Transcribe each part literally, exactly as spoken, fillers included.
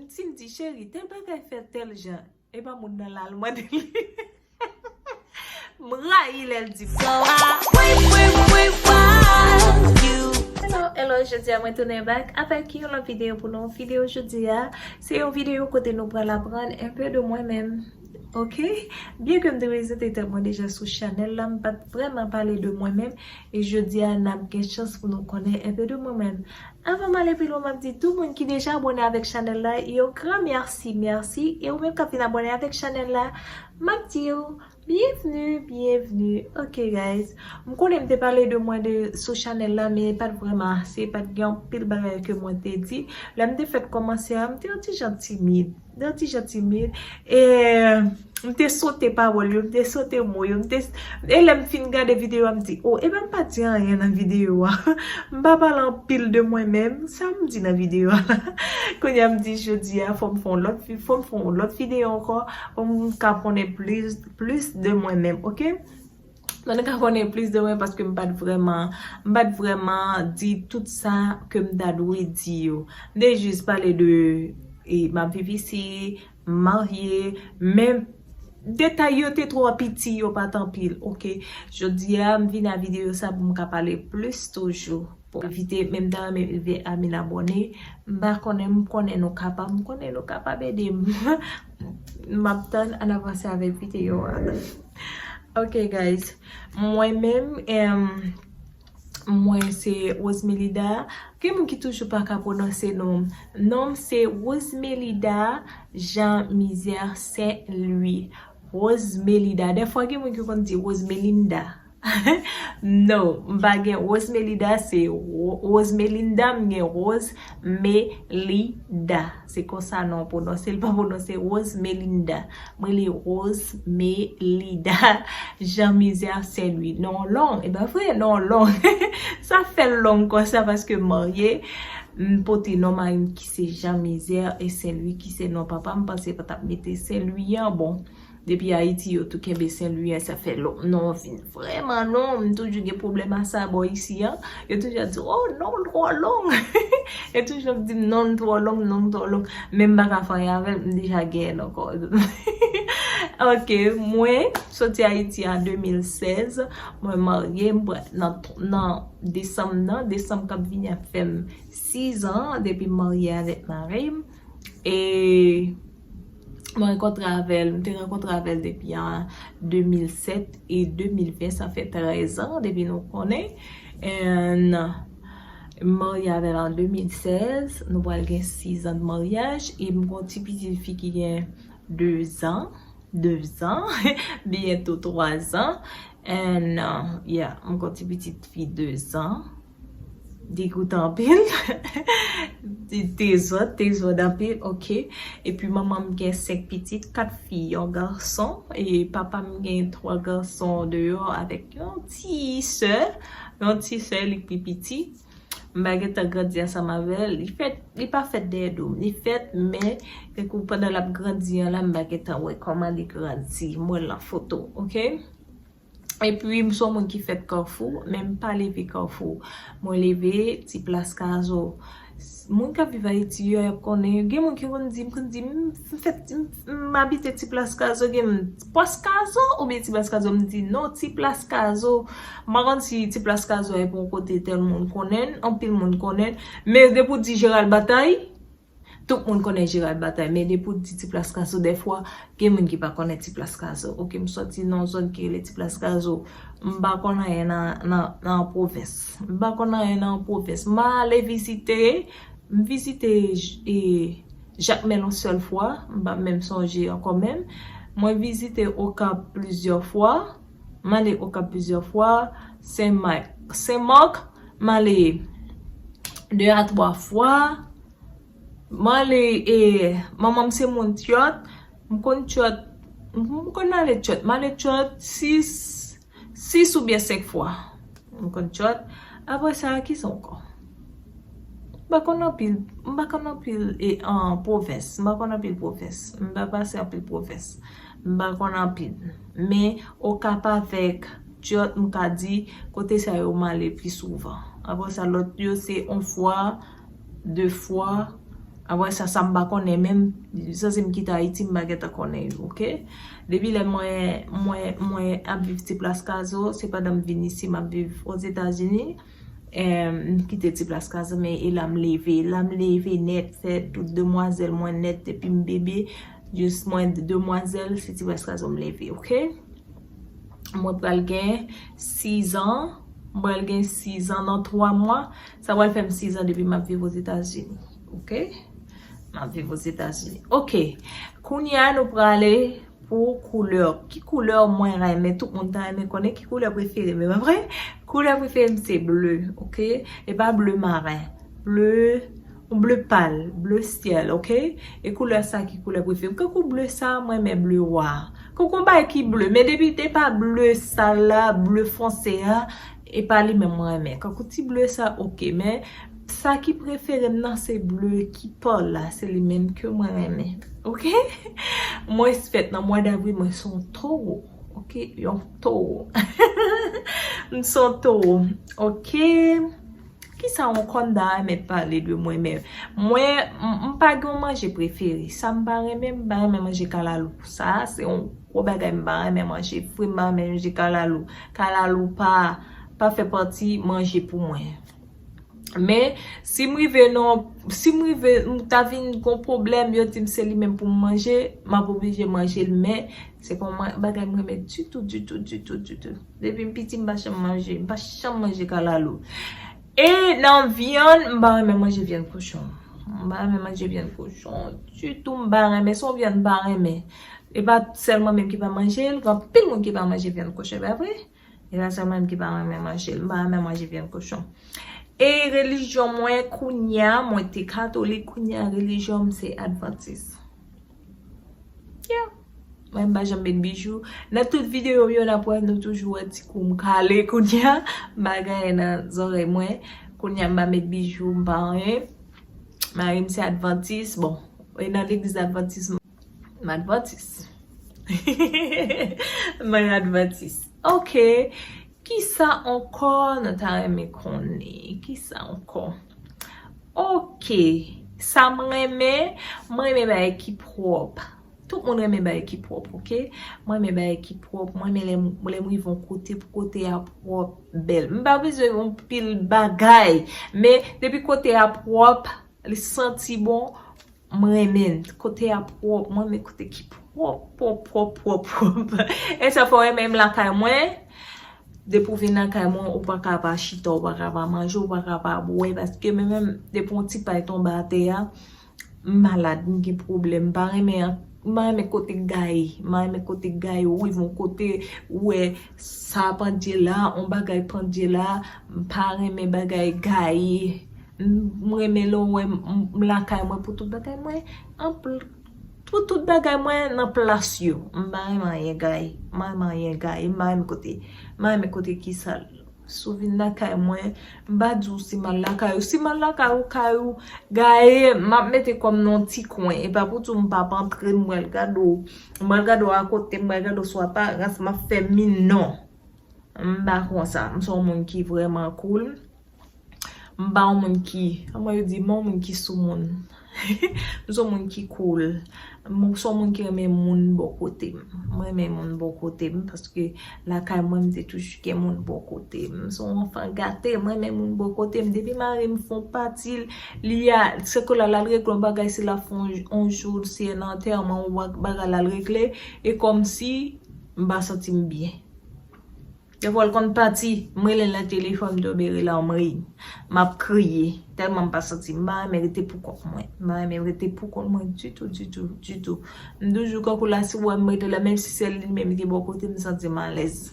Si m di, cheri, tèl bagay fèt tèl jan, e pa moun nan la al mande li. M rayi lè l di m. Hello, hello, jodi a mwen tounen back avèk yon lòt videyo pou nou. Videyo jodi a, se yon videyo kote nou pral aprann un peu de mwen menm. Ok? Byen ke m te prezante tèt mwen deja sou chanèl la, m pa t vrèman pale de mwen menm. E jodi a, n ap gen chans pou nou konnen un peu de mwen menm. Avan m ale pi lwen, m ap di tout moun ki deja abòne avèk chanèl la, yon gran mèsi, mèsi. E ou menm k ap vin abòne avèk chanèl la, m ap di w, byenvni, byenvni. Ok, guys. M konnen m te pale de mwen de, sou chanèl la, men pa t vrèman ase, pa t gen anpil bagay ke mwen te di. Lè m te fèk kòmanse a, m te yon ti jan timid. M te yon ti jan timid. E m te sote pawòl yo, m te sote mo yo, m te, e lè m fin gade videyo a, m di, o, e ben m pa di anyen nan videyo a. M pa pale anpil de mwen menm, sa m di nan videyo a la. Kounye a m di jodi a, fò m fè yon lòt vi-, fò m fè yon lòt videyo ankò, pou m ka konnen plis, plis de mwen menm, ok? Pou nou ka konnen plis de mwen paske m pa t vrèman, m pa t vrèman di tout sa ke m ta dwe di yo. M te jis pale de, e, m ap viv isi, m marye, men detay yo te twò piti, yo pa t anpil, ok? Jodi a, m vin a videyo sa pou m ka pale plis toujou. Pou evite, men m ta renmen rive a mil abòne. M pa konnen, m konnen nou kapab, m konnen nou kapab ede m. M ap tann, ann avanse avèk videyo a. Ok, guys. Mwen menm, em, mwen se Rosemelida. Gen moun ki toujou pa ka pwononse non m. Non m se Rosemelida Jean Misère Saint Louis. Rosemelida. Dèfwa gen moun ki konn di Rosemelinda. No, m pa gen Rosemelida, se Ro-, Rosemelinda, m gen Rosemelida. Se konsa non pwononse, l pa pwononse Rosemelinda. M rele Rosemelida Jean Misère Saint Louis. Non long, e pa vre, non long. Sa fè l long konsa paske m marye, m pote non mari m ki se Jean Misère e Saint Louis ki se non papa m, m panse pa t ap mete Saint Louis an, bon. Depi Ayiti, yo tou kenbe Saint Louis an, sa fè lon-, non vin vrèman long. M toujou gen pwoblèm a sa bò isi an. Yo toujou ap di, o, non l twò long. Yo toujou ap di m non l twò long, non l twò long. Men m pa ka fè anyen avè l, m deja genyen l ankò. Ok, mwen soti Ayiti an de mil sèz. Mwen marye, m pral nan, nan desanm nan, desanm k ap vini ap fè m sizan depi m marye avèk mari m. E mwen rankontre avè l, m te rankontre avè l depi an de mil sèt e de mil ven, sa fè trèz an depi nou konnen. And m marye avè l an de mil sèz, nou pral gen sizan de maryaj, e m gon ti pitit fi ki gen dezan, dezan, byento twazan. And, uh, yeah, m gon ti pitit fi dezan. Degoutan anpil. Te, te zòt, te zòt anpil, ok. Epi manman m gen senk pitit, kat fi, yon gason. E papa m gen twa gason deyò avèk yon ti sè. Yon ti sè, li k pi piti. M pa gentan grandi ansanm avè l. Li fèt, li pa fèt dèyè do m. Li fèt, men, tankou pandan l ap grandi an la, m pa gentan wè kòman li grandi. M wè l nan foto, ok? Epi, m se yon moun ki fèt Kafou, men m pa leve Kafou. Mwen leve Ti Plas Kazo. Moun k ap viv Ayiti yo, y ap konnen. Gen moun ki konn di, m konn di, m fèt, m, m abite Ti Plas Kazo, gen m, Plas Kazo oubyen Ti Plas Kazo? M di, non, Ti Plas Kazo. M pa konn si Ti Plas Kazo a e pa yon kote tèl moun konnen, anpil moun konnen. Men depi w di Jeral Batay, tout moun konnen Jeral Batay, men depi w di Ti Plas Kazo, dèfwa, gen moun ki pa konnen Ti Plas Kazo. Ok, m sòti nan yon zòn ki rele Ti Plas Kazo. M pa konn anyen nan, nan, nan pwovens. M pa konn anyen nan pwovens. M ale vizite, m vizite, e, Jakmèl yon sèl fwa, m pa menm sonje ankò menm. Mwen vizite Okap plizyè fwa. M ale Okap plizyè fwa. Sen Mak, Sen Mak, m ale de a twa fwa. M ale, e, manman m se moun Tyòt. M konn Tyòt, m konn ale Tyòt. M ale Tyòt sis, sis oubyen senk fwa. M konn Tyòt. Apre sa, kisa ankò? M pa konn anpil, m pa konn anpil, e, an pwovens. M pa konn anpil pwovens. M pa pase anpil pwovens. M pa konn anpil. Men, Okap avèk Tyòt, m ka di, kote sa yo m ale pi souvan. Apre sa, lòt yo se yon fwa, de fwa, Apre sa, sa m pa konnen menm, sanse m kite Ayiti, m pa gentan konnen yo, oke? Depi lè mwen, mwen, mwen ap viv ti plas Kazo, se pandan m vin isi, m ap viv Ozetazini. Em, m kite ti plas Kazo, men e la m leve, la m leve nèt, fè tout demwazèl mwen nèt depi m bebe, jis mwen demwazèl, se ti plas Kazo m leve, oke? Mwen pral gen sizan, mwen pral gen sizan nan twa mwa, sa pral fè m sizan depi m ap viv Ozetazini, oke? M ap viv Ozetazini. Oke, kounye a nou prale pou koulè. Ki koulè mwen renmen? Tout moun ta renmen konnen ki koulè prefere m, e pa vre? Koulè prefere m se ble, oke? E pa ble maren. Ble, yon ble pal, ble syèl, oke? E koulè sa ki koulè prefere m. Kankou ble sa, mwen renmen ble wa. Kankou yon bagay ki ble, men depi te pa ble sal la, ble fonse a, e pa li menm mwen renmen. Kankou ti ble sa, oke, men sa ki prefere m nan se ble ki pal la, se li menm ke mwen renmen. Oke? Mwen fèt nan mwa davril, mwen se yon towo. Oke? Yon towo. M se yon towo. Oke? Kisa ankò m ta renmen pale de mwen menm? Mwen, m, m pa gen yon manje prefere. Sa m pa renmen, m pa renmen manje kalalou. Sa, se yon gwo bagay m pa renmen manje. Fri m pa renmen manje kalalou. Kalalou pa, pa fè pati manje pou mwen. Men, si m rive nan, si m rive, m ta vin gon pwoblèm, yo di m se li menm pou m manje, m ap oblije manje l, men se pa yon bagay m renmen ditou, ditou, ditou, ditou. Depi m piti, m pa janm manje, m pa janm manje kalalou. E nan vyann, m pa renmen manje vyann kochon. M pa renmen manje vyann kochon ditou, m pa renmen, se yon vyann m pa renmen. E pa sèlman menm ki pa manje l, gen anpil moun ki pa manje vyann kochon, e pa vre? E pa sèlman menm ki pa renmen manje l, m pa renmen manje vyann kochon. E relijyon mwen, kounye a, mwen te katolik, kounye a relijyon m se advantis. Yeah. Mwen m pa janm met bijou. Nan tout videyo m yo, n ap wè nou toujou wè ti kou m kale kounye a. M pa gen anyen nan zòrèy mwen. Kounye a m pa met bijou, m pa anyen. Mari m se advantis. Bon, e nan legliz advantis, m advantis. Mwen advantis. Oke. Kisa ankò nou ta renmen konnen? Kisa ankò? Oke. Sa m renmen, mwen renmen bagay ki pwòp. Tout moun renmen bagay ki pwòp, oke? Mwen renmen bagay ki pwòp. Mwen renmen lè m, lè m rive yon kote, pou kote a pwòp, bèl. M pa bezwen yon pil bagay. Men, depi kote a pwòp, li santi bon, m renmen l. Kote a pwòp. Mwen renmen kote ki pwòp, pwòp, pwòp, pwòp, pwòp. E sa fè w renmen m lakay mwen. Depi w vin lakay mwen, ou pa ka pa chita, ou pa ka pa manje, ou pa ka pa bwè. Paske mwen menm, depi yon ti pay tonbe atè a, m malad, m gen pwoblèm. M pa renmen, m pa renmen kote gaye. M pa renmen kote gaye, ou rive yon kote, ou wè sa pandye la, yon bagay pandye la. M pa renmen bagay gaye. M, m renmen lè w wè m, m, m lakay mwen pou tout bagay mwen. Anpl-, pou tout bagay mwen nan plas yo. M pa renmen anyen gaye. M pa renmen anyen gaye. M pa renmen kote, m pa renmen kote ki sal. Si w vin lakay mwen, m pa di w si m al lakay ou. Si m al lakay ou, kay ou gaye, m ap mete kò m nan yon ti kwen. E pa pou di w m p ap antre, m pral gade w. M pral gade w akote, m pral gade w sou aparans, m ap fè min non. M pa konsa. M se yon moun ki vrèman cool. M pa yon moun ki, kòman yo di, m pa yon moun ki sou moun. M se yon moun ki cool. M se yon moun ki renmen moun bò kote m. Mwen renmen moun bò kote m paske lakay mwen, m te toujou gen moun bò kote m. M se yon anfan gate, mwen renmen moun bò kote m. Depi mari m fè yon pati, li a, se ke l al regle yon bagay, si l ap fè yon, yon jou, si nan antèman, yon bagay l al regle, e kòmsi m pa santi m byen. Defwa l konn pati, m rele l nan telefòn, m tonbe ri la, m ri. M ap kriye, tèlman m pa santi m, m pa renmen rete pou kont mwen. M pa renmen rete pou kont mwen ditou, ditou, ditou. M toujou kankou la, si w wè m rete la, menm si se li menm ki bò kote m, m santi m alèz.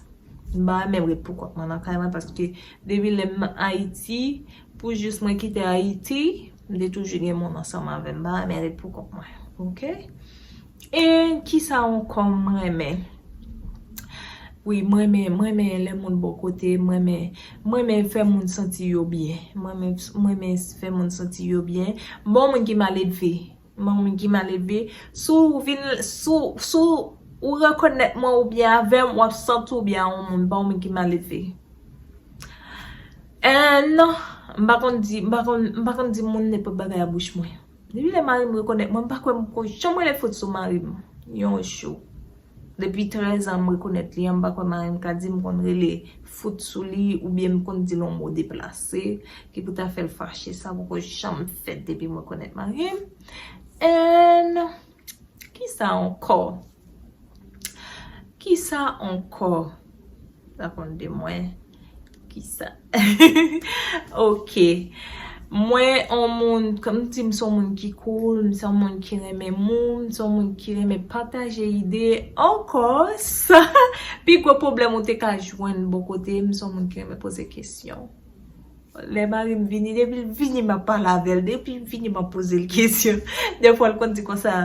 M pa renmen ret pou kont mwen nan kay mwen, paske depi lè m Ayiti, pou jis mwen kite Ayiti, m te toujou gen moun ansanm avè m, m pa renmen ret pou kont mwen. Oke? E kisa ankò m renmen? Wi, mwen renmen, mwen renmen lè moun bò kote m, mwen renmen, mwen renmen fè moun santi yo byen. Mwen renmen, mwen renmen fè moun santi yo byen. M pa yon moun ki maledve. M pa yon moun ki maledve. Si w vin, si w, si w rekonèt mwen oubyen avè m, w ap santi w byen a yon moun, m pa yon moun ki maledve. Eh, non, m pa konn di, m pa konn, m pa konn di moun nenpòt bagay a bouch mwen. Depi lè mari m rekonèt mwen, m pa kwè m ko janm rele fout sou mari m yon jou. Depi trèz an m rekonèt li an, m pa kwè mari m ka di m konn rele fout sou li oubyen m konn di l yon mo deplase ki pou ta fè l fache. Sa poko janm fèt depi m rekonèt mari m. And kisa ankò? Kisa ankò? Sa konn de mwen. Kisa? Ok. Mwen, on moun, kòm m di m se on moun ki cool, m se on moun ki renmen moun, m se on moun ki renmen pataje ide. Ankò sa, pi gwo pwoblèm ou te ka jwenn bò kote m, m se on moun ki renmen poze kesyon. Lè mari m vini, depi l vini, m ap pale avè l. Depi l vini, m ap poze l kesyon. Defwa, l konn di konsa,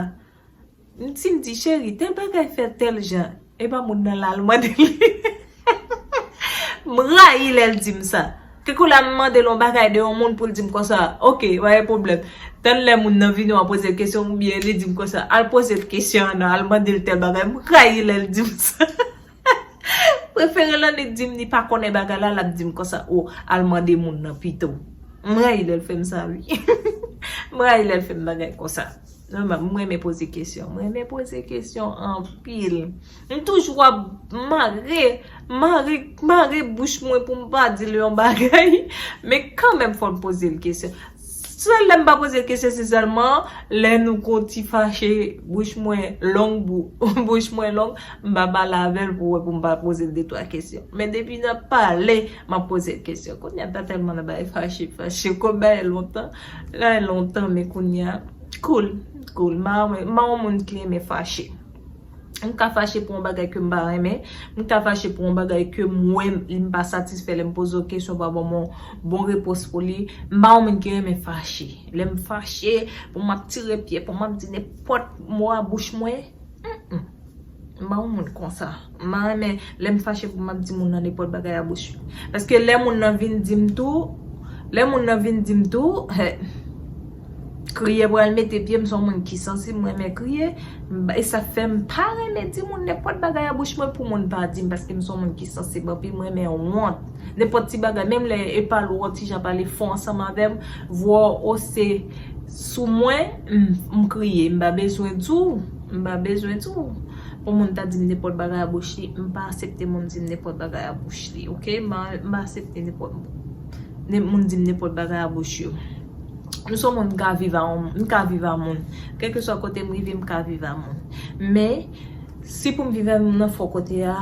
m, si m di, "Cheri, tèl bagay fè tèl jan," e pa moun nan la al mande li. M rayi lè l di m sa. Kèk kou la, m mande l yon bagay de yon moun pou l di m konsa, "Ok, pa gen pwoblèm." Tann lè moun nan vini, w a poze l kesyon, oubyen li di m konsa, "Al poze l kesyon an non, al mande l tèl bagay." M rayi lè l di m sa. Prefere l annik di m li pa konnen bagay la, l ap di m konsa, "O, al mande moun nan pito." M rayi lè l fè m sa, wi. M rayi lè l fè m bagay konsa. Nòmal, mwen renmen poze kesyon. Mwen renmen poze kesyon anpil. M toujou ap mare, mare, mare bouch mwen pou m pa di l yon bagay. Men kanmenm, fò m poze l kesyon. Sèl lè m pa poze l kesyon, se sèlman lè nou gon ti fache, bouch mwen long, bou-, bouch mwen long, m pa pale avè l pou wè pou m pa poze l de twa kesyon. Men depi n ap pale, m ap poze l kesyon. Kounye a, m ta tèlman nan bagay fache, fache, kòm bagay lontan. Bagay lontan, men kounye a, cool, cool. M pa, m pa yon moun ki renmen fache. M ka fache pou yon bagay ke m pa renmen. M ka fache pou yon bagay ke m wè m, li m pa satisfè, lè m poze w kesyon, pa ban m yon bon repons pou li. M pa yon moun ki renmen fache. Lè m fache, pou m ap tire pyè, pou m ap di nenpòt mo a bouch mwen. Mm-mm. M pa yon moun konsa. M pa renmen lè m fache pou m ap di moun nan nenpòt bagay a bouch. Paske lè moun nan vin di m tou, lè moun nan vin di m tou, hè, kriye pral mete pye, m se yon moun ki sansib, m renmen kriye. M ba-, e sa fè m pa renmen di moun nenpòt bagay a bouch mwen pou moun pa di m, paske m se yon moun ki sansib anpil, m renmen wont. Nenpòt ti bagay, menm lè e pale w ti jan pale fò ansanm avè m, vwa w ose sou mwen, m, m kriye, m pa bezwen di w, m pa bezwen di w. Pou moun ta di m nenpòt bagay a bouch li, m pa aksepte moun di m nenpòt bagay a bouch li, ok? M pa, m pa aksepte nenpòt moun, ne-, moun di m nenpòt bagay a bouch yo. M se yon moun m ka viv a, m ka viv a moun. Kèlkeswa kote m rive, m ka viv a moun. Men, si pou m viv a moun nan fò kote a,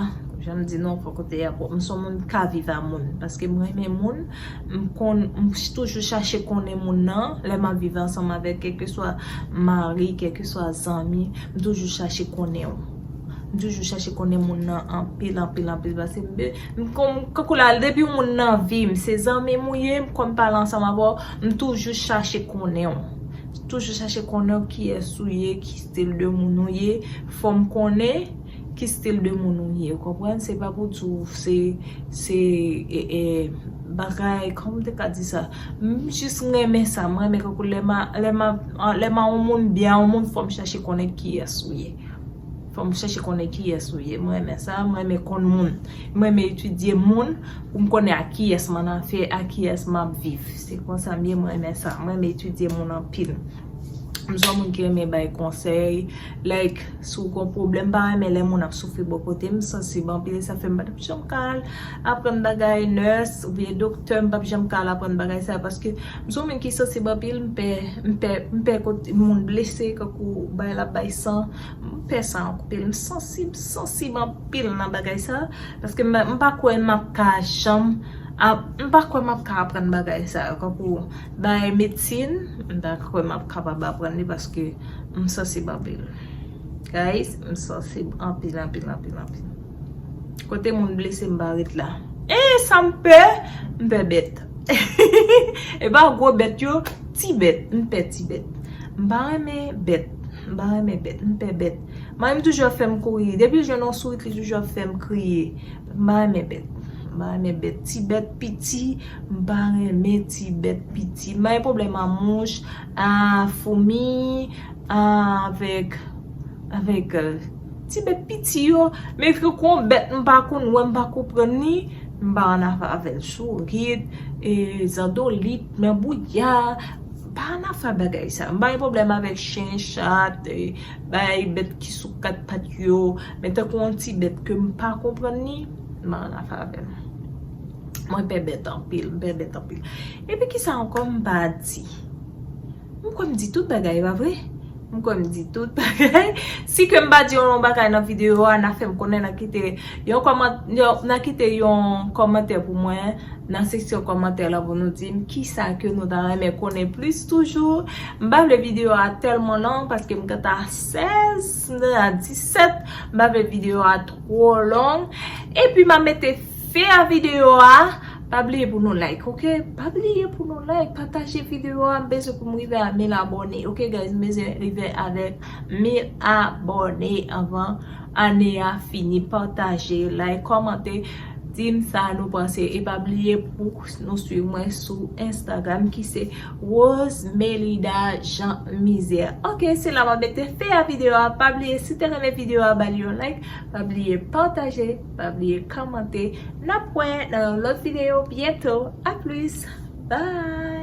jan m di non, fò kote a, bon, m se yon moun m ka viv a moun. Paske m renmen moun, m konn, m toujou chache konnen moun nan, lè m ap viv ansanm avèk kèlkeswa mari, kèlkeswa zanmi, m toujou chache konnen w. M toujou chache konnen moun nan anpil, anpil, anpil. Paske m be-, m kon-, kankou la, depi yon moun nan vi m, se zanmi m ou ye, m konn pale ansanm avè w, m toujou chache konnen w. Toujou chache konnen w kiyès ou ye, ki stil de moun ou ye. Fò m konnen ki stil de moun ou ye, ou konprann? Se pa pou di w se, se, e, e, bagay, kòman m te ka di sa? M jis renmen sa, m renmen kankou lè m a, lè m a, lè m a yon moun byen, yon moun fò m chache konnen kiyès ou ye. Fò m chache konnen kiyès ou ye. M renmen sa, m renmen konn moun. M renmen etidye moun pou m konnen a kiyès m annafè, a kiyès m ap viv. Se konsa m ye, m renmen sa. M renmen etidye moun anpil. M se yon moun ki renmen bay konsèy. Like, si w gon pwoblèm, m pa renmen lè moun ap soufri bò kote m, m sansib anpil, e sa fè m pa t ap janm ka al aprann bagay nurse oubyen doktè, m p ap janm ka al aprann bagay sa, paske m se yon moun ki sansib anpil, m pè, m pè, m pè kote moun blese, kankou bagay la ap bay san, m pè sa anpil, m sansib, sansib anpil nan bagay sa, paske m, m pa kwè m ap ka janm, ap, m pa kwè m ap ka aprann bagay sa, kankou bay medsin, m pa kwè m ap kapab aprann li paske m sansib anpil. Guys, m sansib anpil, anpil, anpil, anpil. Kote moun blese, m pa ret la. E sa m pè, m pè bèt. E pa gwo bèt yo, ti bèt, m pè ti bèt. M pa renmen bèt, m pa renmen bèt, m pè bèt. Mari m toujou ap fè m kouri. Depi l jwenn yon sourit, li toujou ap fè m kriye. M pa renmen bèt. M pa renmen bèt. Ti bèt piti, m pa renmen ti bèt piti. M pa gen pwoblèm a mouch, a foumi, a avèk, avèk, euh, ti bèt piti yo. Men fè kon bèt m pa konn wè, m pa konprann li, m pa annafè avè l. Sourit, e, zandolit, nan bouya, pa nan afè bagay sa. M pa gen pwoblèm avèk chen, chat, eh, bay bèt ki sou kat pat yo, men tankou yon ti bèt ke m pa konprann li, m pa nan afè avè l. Mwen pè bèt anpil, m pè bèt anpil. Epi kisa ankò m pa di? M kwè m di tout bagay, pa vre? M kwè m di tout bagay. Si ke m pa di yon bagay nan videyo a, n a fè m konnen, n a kite yon kòman-, yon, n a kite yon kòmantè pou mwen nan seksyon kòmantè la pou nou di m kisa ke nou ta renmen konnen plis toujou. M pa vle videyo a tèlman long paske m gentan sèz, m gentan disèt. M pa vle videyo a twò long. Epi m a mete fen a videyo a. Pa bliye pou nou like, ok? Pa bliye pou nou like, pataje videyo a. M bezwen pou m rive a mil abòne, ok, guys? M bezwen rive avèk mil abòne anvan ane a fini. Pataje, like, kòmante, di m sa nou panse. E pa bliye pou nou swiv mwen sou Instagram ki se Rosemelida Jean Misère. Ok, se la m ap mete fen a videyo a. Pa bliye, si te renmen videyo a, ba li yon like. Pa bliye pataje, pa bliye kòmante. N ap wè nan yon lòt videyo byento. A plis. Bye!